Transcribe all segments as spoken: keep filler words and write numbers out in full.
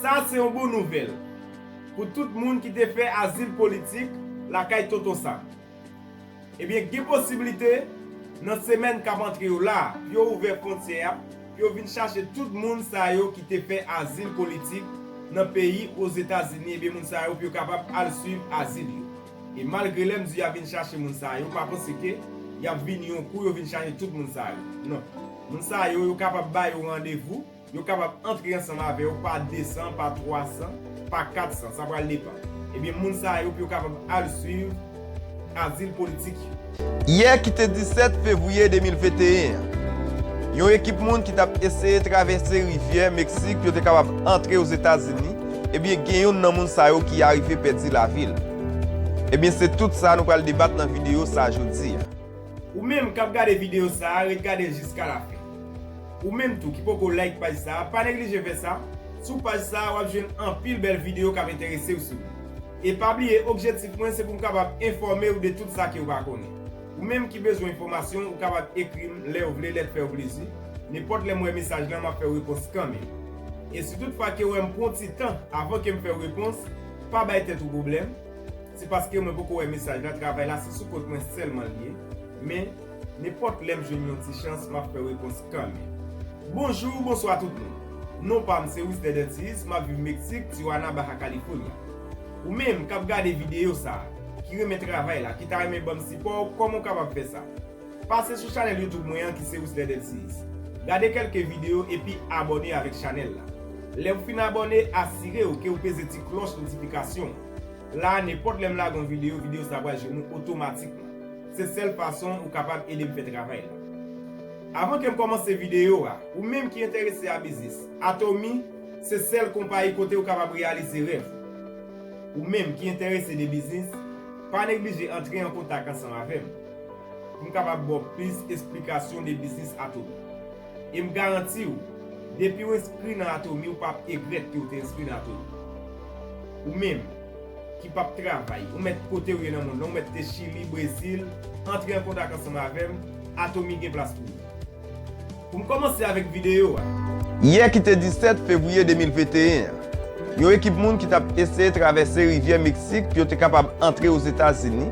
Sa se yon bon nouvèl pou tout moun ki te fè azil politik lakay Tonton Sam. Ebyen, gen posiblite nan semèn k ap antre yo la, pou yo ouvè fwontyè a, pou yo vin chache tout moun sa yo ki te fè azil politik nan peyi Ozetazini, ebyen, moun sa yo pou yo kapab al swiv azil yo. E malgre lè m di y ap vin chache moun sa yo, pa panse ke y ap vini yon kou yo vin chache tout moun sa yo. Non. Moun sa yo, yo kapab ba yo randevou, yo kapab antre ansanm avè w pa de san, pa twa san, pa kat san, sa pral depann. Ebyen, moun sa yo pou yo kapab al swiv azil politik yo. Yè ki te disèt fevriye de mil venteyen an, yon ekip moun ki t ap eseye travèse rivyè Meksik pou yo te kapab antre Ozetazini, ebyen, gen youn nan moun sa yo ki arive pèdi lavi l. Ebyen, se tout sa nou pral debat nan videyo sa jodi a. Ou menm k ap gade videyo sa a, ret gade l jiska lafen. Ou menm tou ki poko like paj sa a, pa neglije fè sa. Sou paj sa a, w ap jwenn anpil bèl videyo k ap enterese w sou li. E pa bliye, objektif mwen se pou m kapab enfòme w de tout sa ke w pa konnen. Ou menm ki bezwen enfòmasyon, ou kapab ekri m lè w vle, lè l fè w plezi. Nenpòt lè m wè mesaj lan, m ap fè w repons kanmenm. E si toutfwa ke w wè m pran ti tan avan ke m fè w repons, pa bay tèt ou pwoblèm. Se paske mwen poko wè mesaj la, travay la se sou kont mwen sèlman l ye. Men, nenpòt lè m jwenn yon ti chans, m ap fè repons kanmenm. Bonjou, bonswa tout moun. Non pa m se Wisley Dantiz, m ap viv Meksik, Tijuana, Baja California. Ou menm k ap gade videyo sa a, ki renmen travay la, ki ta renmen ban m sipò, kòman w kapab fè sa? Pase sou chanèl YouTube mwen an ki se Wisley Dantiz. Gade kèlke videyo epi abòne avèk chanèl la. Lè w fin abòne, asire w ke w peze ti klòch notifikasyon an. La a, nenpòt lè m lage yon videyo, videyo sa a pral jwenn ou otomatikman. Se sèl fason ou kapab ede m fè travay la. Avan ke m kòmanse videyo a, ou menm ki enterese a biznis, Atomy se sèl konpayi kote ou kapab reyalize rèv ou. Ou menm ki enterese de biznis, pa neglije antre an kontak ansanm avè m pou m kapab ba w plis esplikasyon de biznis Atomy. E m garanti w, depi w enskri nan Atomy, ou p ap egrèt ke w te enskri nan Atomy. Ou menm ki p ap travay, ou mèt kote w ye nan mond lan, ou mèt te Chili, Brezil, antre an kontak ansanm avè m, Atomy gen plas pou ou. Pou m kòmanse avèk videyo a. Yè ki te disèt fevriye de mil venteyen an, yon ekip moun ki t ap eseye travèse rivyè Meksik pou yo te kapab antre Ozetazini,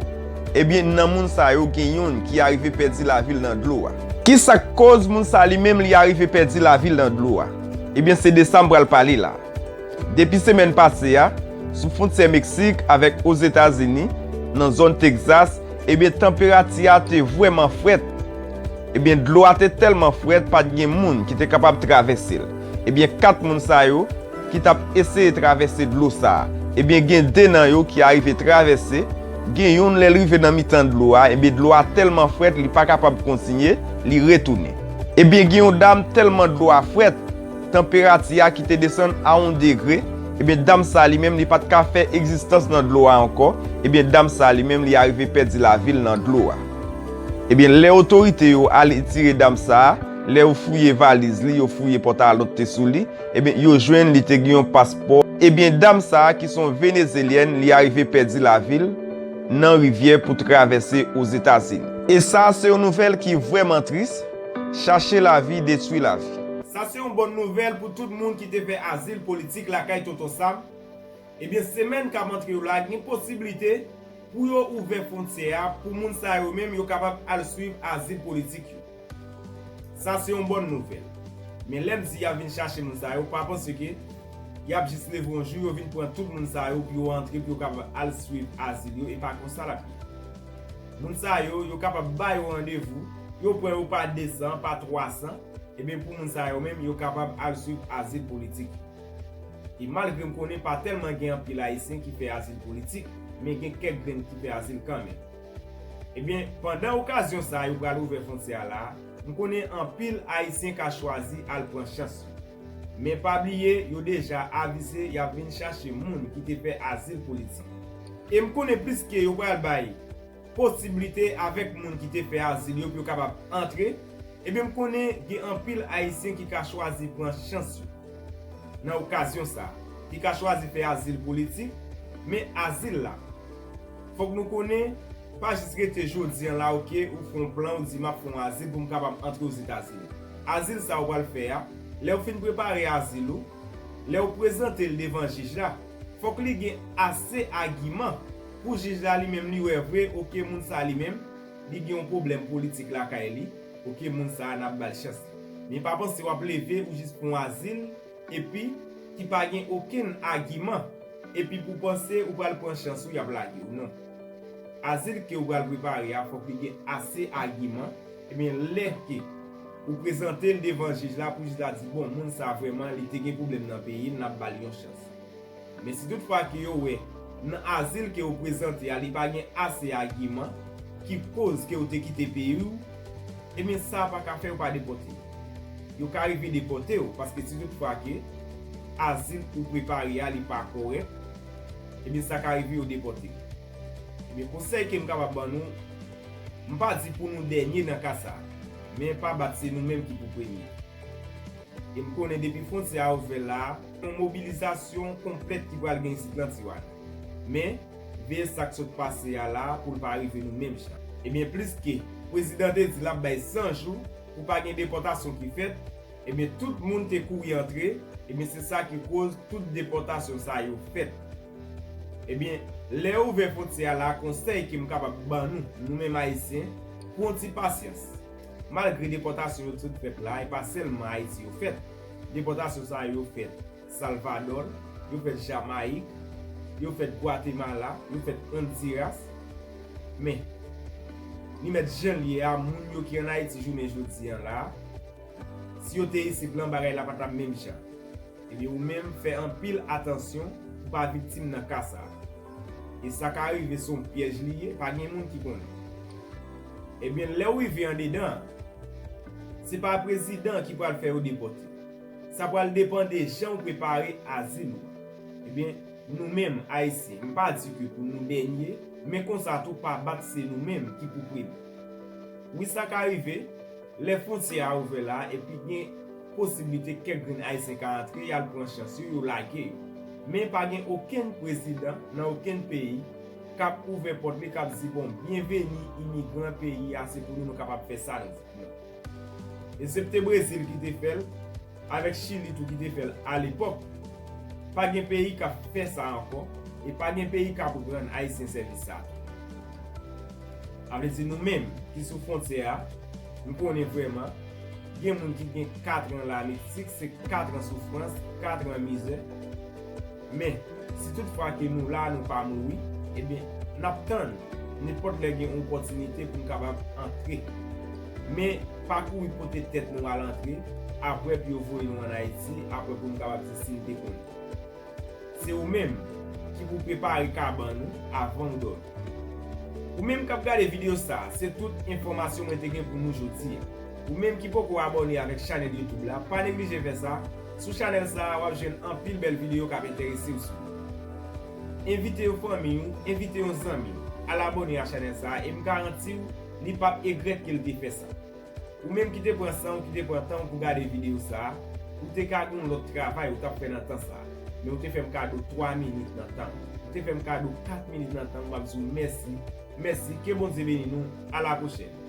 ebyen, nan moun sa yo, gen youn ki arive pèdi lavi l nan dlo a. Ki sa k koz moun sa li menm li arive pèdi lavi l nan dlo a? Ebyen, se de sa m pral pale la. Depi semèn pase a, sou fwontyè Meksik avèk Ozetazini, nan zòn Tegzas, ebyen, tanperati a te vrèman frèt. Ebyen, dlo a te tèlman frèt, pa t gen moun ki te kapab travèse l. Ebyen, kat moun sa yo ki t ap eseye travèse dlo sa a, ebyen, gen de nan yo ki arive travèse. Gen youn, lè l rive nan mitan dlo a, ebyen, dlo a tèlman frèt, li pa kapab kontinye, li retounen. Ebyen, gen yon dam, tèlman dlo a frèt, tanperati a ki te desann a yon degre, ebyen, dam sa li menm, li pa t ka fè egzistans nan dlo a ankò. Ebyen, dam sa li menm, li arive pèdi lavi l nan dlo a. Ebyen, lè otorite yo al retire dam sa a, lè yo fouye valiz li, yo fouye pòtalon k te sou li, ebyen, yo jwenn li te gen yon paspò. Ebyen, dam sa a ki se yon Venezelyèn, li arive pèdi lavi l nan rivyè pou travèse Ozetazini. E sa a se yon nouvèl ki vrèman tris. Chache lavi detwi lavi. Sa se yon bòn nouvèl pou tout moun ki te fè azil politik lakay Tonton Sam. Ebyen, semèn k ap antre yo la, gen posiblite pou yo ouvè fwontyè a pou moun sa yo menm yo kapab al swiv azil politik yo. Sa se yon bòn nouvèl. Men lè m di y ap vin chache moun sa yo, pa panse ke y ap jis leve yon jou, yo vin pran tout moun sa yo pou yo antre, pou yo kapab al swiv azil yo, e pa konsa l ap ye. Moun sa yo, yo kapab ba yo randevou, yo pran yo pa de san, pa twa san, ebyen pou moun sa yo menm, yo kapab al swiv azil politik. E malgre m konnen pa tèlman gen anpil Ayisyen ki fè azil politik, men gen kèk grenn ki fè azil kanmenm. Ebyen, pandan okazyon sa a yo pral ouvè fwontyè a la, m konnen anpil Ayisyen ka chwazi al pran chans yo. Men pa bliye, yo deja avize y ap vin chache moun ki te fè azil politik. E m konnen plis ke yo pral bay posiblite avèk moun ki te fè azil yo pou yo kapab antre, ebyen m konnen gen anpil Ayisyen ki ka chwazi pran chans yo nan okazyon sa, ki ka chwazi fè azil politik, men azil la, fòk nou konnen, pa jis rete jodi a la, oke, ou fè yon plan, ou di, "M ap fè yon azil pou m kapab antre Ozetazini." Azil sa ou pral fè a, lè ou fin prepare azil ou, Lè w prezante l devan jij la, fòk li gen ase agiman pou jij la li menm li wè vre, oke, moun sa li menm, li gen yon pwoblèm politik lakay li, oke, moun sa a n ap ba l chans. Men pa panse w ap leve ou jis pran azil, epi ki pa gen okenn agiman, epi pou panse ou pral pran chans ou y ap lage w, non. Azil ke ou pral prepare a, fòk li gen ase agiman. Ebyen, lè ke ou prezante l devan jij la pou jij la di, bon, moun sa vrèman, li te gen pwoblèm nan peyi l, n ap ba l yon chans. Men si toutfwa ke yo wè nan azil ke ou prezante a, li pa gen ase agiman ki koz ke ou te kite peyi w, ebyen, sa pa ka fè yo pa depòte w. Yo ka rive depòte w, paske si toutfwa ke azil ou prepare a, li pa kòrèk, ebyen, sa ka rive yo depòte w. Ebyen, konsèy ke m kapab ban nou, m pa di pou nou dènye nan ka sa a, men pa bat se nou menm ki pou premye. E m konnen depi fwontyè a ouvè la a, yon mobilizasyon konplèt ki pral gen isit lan Tiwanak. Men, veye sa k sot pase a la a pou l pa rive nou menm jan. Ebyen, pliske prezidan te di l ap bay san jou pou pa gen depòtasyon ki fèt, ebyen, tout moun te kouri antre, ebyen, se sa ki koz tout depòtasyon sa yo fèt. Ebyen, lè yo ouvè fwontyè a la a, konsèy ke m kapab ban nou, nou menm Ayisyen, pran yon ti pasyans. Malgre depòtasyon yo sot fèt la, e pa sèlman Ayiti yo fèt. Depòtasyon sa yo fèt Salvadò, yo fèt Jamayik, yo fèt Gwatemala, yo fèt Ondiras. Men, li mèt jan l ye a, moun yo ki ann Ayiti jounen jodi a la, si yo te isit lan, bagay la pa t ap menm jan. Ebyen, ou menm, fè anpil atansyon pou pa viktim nan ka sa a. E sa ka rive se yon pyèj li ye, pa gen moun ki konnen. Ebyen, lè w rive andedan an, se pa prezidan ki pral fè yo depòte. Sa pral depann de jan w prepare azil ou. Ebyen, nou menm, Ayisyen, m pa di ke pou nou dènye, men konsa tou pa bat se nou menm ki pou premye. Wi, sa ka rive, lè fwontyè a ouvè la a, epi gen posiblite kèk grenn Ayisyen ka antre, y al pran chans yo, yo lage yo. Men pa gen okenn prezidan nan okenn peyi k ap ouvè pòt li, k ap di, bon, byenveni imigran peyi a, se pou nou, nou kapab fè sa nou vle. Non. Eksepte Brezil ki te fè l, avèk Chili tou ki te fè l alepòk. Pa gen peyi k ap fè sa ankò, e pa gen peyi k ap rann Ayisyen sèvis sa tou. A vle di nou menm ki sou fwontyè a, m konnen vrèman, gen moun ki gen katran la Meksik, se katran soufrans, katran mizè. Men, si toutfwa ke nou la, nou pa mouri, ebyen, n ap tann nenpòt lè gen yon opòtinite pou n kapab antre. Men, pa kouri pote tèt nou al antre, apre pou yo voye nou ann Ayiti, apre pou n kapab di si n te konnen. Se ou menm ki pou prepare kabann ou avan w dòmi. Ou menm k ap gade videyo sa a, se tout enfòmasyon mwen te gen pou nou jodi a. Ou menm ki poko abòne avèk chanèl YouTube la, pa neglije fè sa. Sou chanèl sa a, w ap jwenn anpil bèl videyo k ap enterese w sou li. Envite yon fanmi w, envite yon zanmi w al abòne a chanèl sa a, e m garanti w, li p ap egrèt ke l te fè sa. Ou menm ki te pran san w, ki te pran tan w pou gade videyo sa a, ou te ka gen yon lòt travay ou t ap fè nan tan sa a. Men ou te fè m kado twa minit nan tan w. Ou te fè m kado kat minit nan tan w, m ap di w mèsi. Mèsi, ke Bondye beni nou. A la pwochèn.